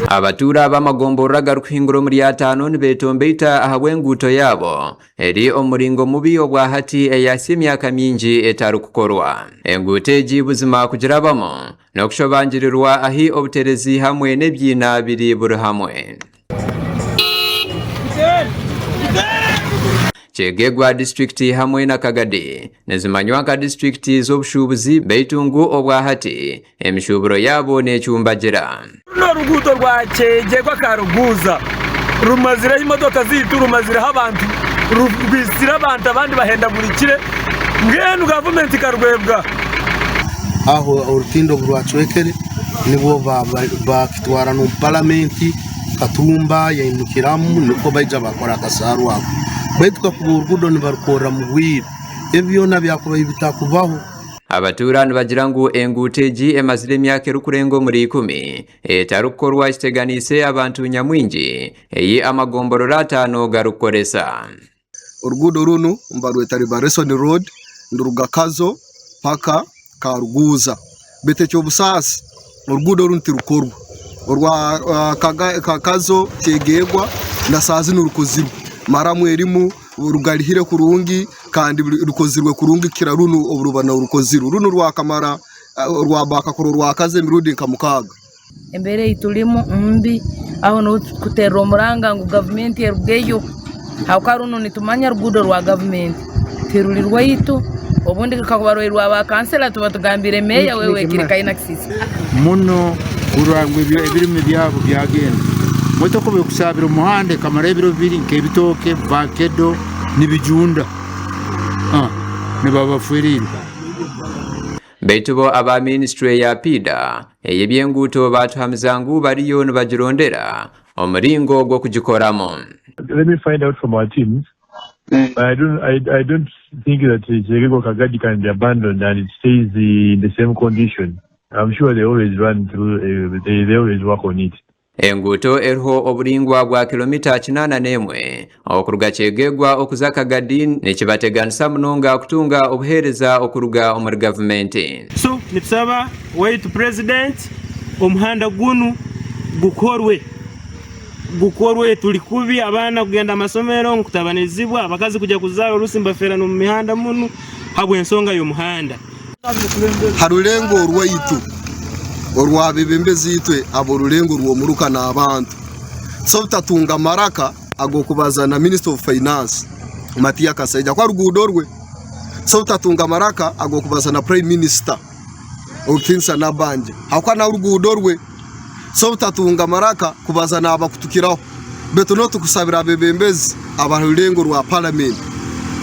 Abatuura b'amagomborora agarikuhingura omuri ataano nibetombeita ahabw'enguuto yaabo eri omu muringo mubi obwahati eyahitsya emyaka mingi etarikukorwa. Enguuto egi buzima kugirabamu n'okushobangirirwa ahi obuterezi hamwe n'ebiina biri buri hamwe. Kyegegwa disiturikiti hamwe na Kagadi nizimanywa nka disiturikiti z'obushuubuzi beitu ngu obwahati emishuuburo yaabo necumbagira. Runo oruguuto rwa Kyegegwa Karuguuza rumazireho emotoka zaitu, rumazireho abantu, rwitsire abantu abandi bahendagurikire, mbwenu gavumenti ekarwebwa. Aho orutindo obu rwacwekere nibwo baakitwara n'omu paramenti, Katumba yaimukiramu nikwo baija baakora akasaaru ako. Baitu kakuba oruguudo nibarukorra mu bwire, ebi byona byakubaire bitakubaho. Abatuura nibagira ngu enguuto egi emazire emyaka erikurenga omuri ikumi etarikukorwa kiteganiise abantu nyamwingi ei amagomborora ataano garikukoresa. Oruguudo runu nibarweta Liberation Road niruruga Kazo paka Karuguuza beitu eky'obusaasi oruguudo runu tirukorwa orwa Kazo Kyegegwa na saaha zinu rukozirwe maramu erimu rugarihire kurungi kandi rukozirwe kurungi kukira runu oburuba rukozirwe runu rwakamara bakakora orwa Kazo emirundi nka mukaaga. Embeera ei turimu mbi aho niho turikuteerera omuranga ngu gavumenti erugeyo ahabw'okuba runu nitumanya oruguudo rwa gavumenti tiruri rwaitu obundi rukakuba ruri orwa bakansera tuba tugambiire meeya we weekireka aine akisiisika. Muno kurora ngu ebirime byabo byagenda. Motoka obu ekusaabira omu muhanda ekamarayo ebiro bibiri nk'ebitooke, vakedo nibijunda nibaba baferiirwe. Beitu bo aba minisitule ya PIDA ey'eby'enguuto baatuhamiza ngu bariyo nibagirondera omuringo gw'okugikoramu. Let me find out from our teams but I don't, I, I don't think that Kyegegwa Kagadi can be abandoned and it stays in the same condition. I'm sure they always run through, uh, they, they always work on it. Enguuto eriho oburaingwa bwa kilomita 81 okuruga Kyegegwa okuza Kagadi nikibateganisa munonga kutunga obuheereza okuruga omuri gavumenti. So nitusaba waitu president omuhanda gunu gukorwe gukorwe turi kubi abaana kugenda amasomero nkutabanizibwa abakazi kujya kuzaara orusi nibafeera nomu mihanda munu habwensonga yomuhanda. Ha rurengo orwaitu orw'abeebembezi itwe ab'orurengo rw'omuruka n'abantu, so obutatunga maraka ag'okubaza na Minister of Finance Matia Kasaija ahakuba ruguudo rwe, so obutatunga maraka ag'okubaza na Prime Minister Orutinsa Nabanja ahakuba nawe oruguudo rwe. So obutatunga maraka kubaza nabakutukiraho beitu nobu tukusabira abebembezi aba rurengo rwa paramenti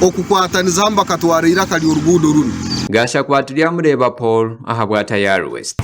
okukwataniza hamu bakatwara eiraka ryoruguudo runu. Gashakwa Turyamureeba Paul ahabwa Tayari West.